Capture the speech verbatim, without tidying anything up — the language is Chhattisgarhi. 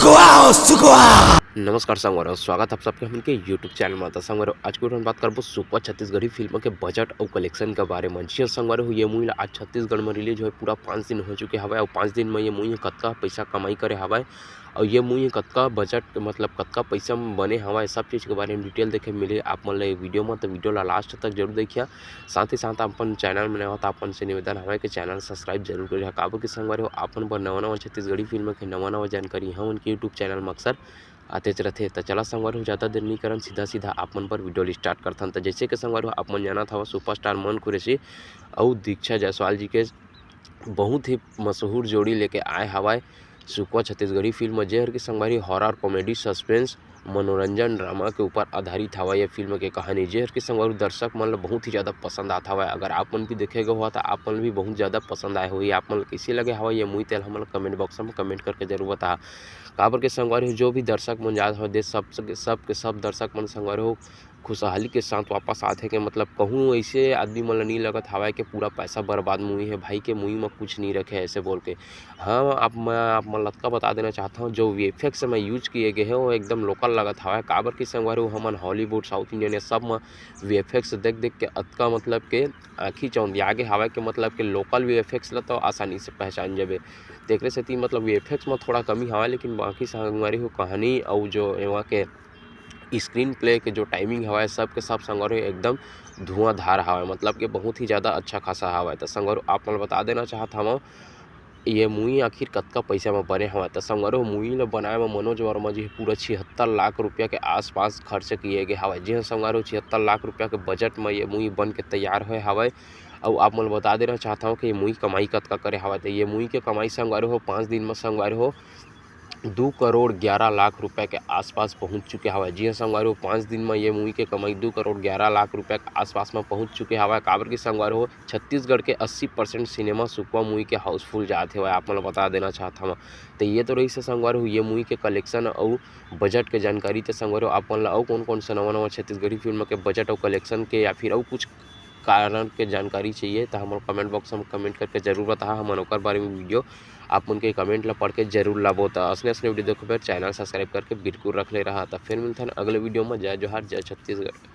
सुखवा, सुखवा। नमस्कार संगवारी हो, स्वागत आप सबके हमन के YouTube चैनल में। त संगवारी हो, आज के video में बात करबो सुखवा छत्तीसगढ़ी फिल्म के बजट अउ कलेक्शन के बारे में। जी हाँ संगवारी हो, ये मूवी ला आज छत्तीसगढ़ में रिलीज होए पूरा पाँच दिन हो चुके हवय अउ पाँच दिन में ये मूवी ह कतका पैसा कमाई करे हवय अउ ये मूवी ह कतका बजट, मतलब कतका पैसा में बने हवय, सब चीज़ के बारे में डिटेल देखे मिले आप मन ला ये वीडियो में। तो वीडियो ला लास्ट तक जरूर देखिया। साथ ही साथ अपन चैनल में नवा हो तो अपन से निवेदन हवय कि चैनल सब्सक्राइब जरूर करिहा। काबर कि संगवारी हो, आप मन बर नवा नवा छत्तीसगढ़ी फिल्म के नवा नवा जानकारी हम उनके YouTube चैनल में अक्सर आतेच रथे। त चला संगवारी हो, ज़्यादा देर नहीं करन, सीधा सीधा आप मन बर वीडियो स्टार्ट करथन। त जैसे कि संगवारी हो, आप मन जानत हवा सुपरस्टार मन कुरैशी अउ दीक्षा जायसवाल जी के बहुत ही मशहूर जोड़ी लेके आए हवाए सुखवा छत्तीसगढ़ी फिल्म, जे हर के संगवारी हॉरर, कॉमेडी, सस्पेंस, मनोरंजन, ड्रामा के ऊपर आधारित हवय ये फिल्म के कहानी, जे हर के संगवारी दर्शक मन ल बहुत ही ज़्यादा पसंद आत हवय। अगर आप मन भी देखे गए हो तो आप मन भी बहुत ज़्यादा पसंद आए होही। आप मन ल कइसे लगे हवय ये मूवी, तेल हमन ल कमेंट बॉक्स में कमेंट करके जरूर बताहा। काबर के संगवारी हो, जो भी दर्शक मन जात हवय, देश सब, सब के सब दर्शक मन संगवारी हो खुशहाली के साथ वापस आथे के, मतलब कहूँ ऐसे आदमी मन ल नहीं लगत हवय कि पूरा पैसा बर्बाद मूवी है भाई, के मूवी में कुछ नहीं रखे ऐसे बोल के। हाँ, आप मैं आप मन लतका बता देना चाहता हूँ, जो वी एफ एक्स में यूज किए गए हैं वो एकदम लोकल लगत हवय। काबर कि संगवारी हो, हमन हॉलीवुड, साउथ इंडियन, ये सब में वी एफ एक्स देख देख के अतका मतलब के आँखी चौंधिया गे हवय कि मतलब के लोकल वी एफ एक्स ल तो आसानी से पहचान जाबे। तेकरे सेती मतलब वी एफ एक्स में थोड़ा कमी हवय, लेकिन बाकी संगवारी हो कहानी अउ जो एमा के स्क्रीन प्ले के जो टाइमिंग हवय, सब के सब संगवारी हो एकदम धुआंधार हवय, मतलब कि बहुत ही ज़्यादा अच्छा खासा हवय। त संगवारी हो, आप मन ल बता देना चाहत हवं, ये मूवी आखिर कतका पैसा म बने हवय। त संगवारी हो, मूवी ल बनाए म मनोज वर्मा जी पूरा छिहत्तर लाख रुपया के आसपास खर्च किए गे हवय। जी हाँ संगवारी हो, छिहत्तर लाख रुपया के बजट म ये मूवी बन के तैयार होए हवय। अउ आप मन ल बता देना चाहत हवं कि ये मूवी कमाई कतका करे हवय। त ये मूवी के कमाई संगवारी हो, पाँच दिन म संगवारी हो, दू करोड़ ग्यारह लाख रुपया के आसपास पहुंच चुके हवय। जी हाँ संगवारी हो, पाँच दिन म ये मूवी के कमाई दू करोड़ ग्यारह लाख रुपया के आसपास म पहुंच चुके हवय। काबर कि संगवारी हो, छत्तीसगढ़ के अस्सी परसेंट सिनेमा सुखवा मूवी के हाउसफुल जात हवय, आप मन ल बता देना चाहत हवं। त ये तो रहिस हे संगवारी हो ये मूवी के कलेक्शन अउ बजट के जानकारी। त संगवारी हो, आप मन ल अउ कौन कौन से नवा नवा छत्तीसगढ़ी फिल्म के बजट अउ कलेक्शन के या फिर अउ कुछ कारण के जानकारी चाहिए, त हमन कमेंट बॉक्स में कमेंट करके जरूर बताहा, हमन ओकर बारे में वीडियो आप मन के कमेंट ला पढ़ के जरूर लाबो। त असने असने वीडियो देखे बर चैनल सब्सक्राइब करके बिल्कुल रख ले रहा। त फिर मिलथन अगले वीडियो में। जय जोहार, जय छत्तीसगढ़।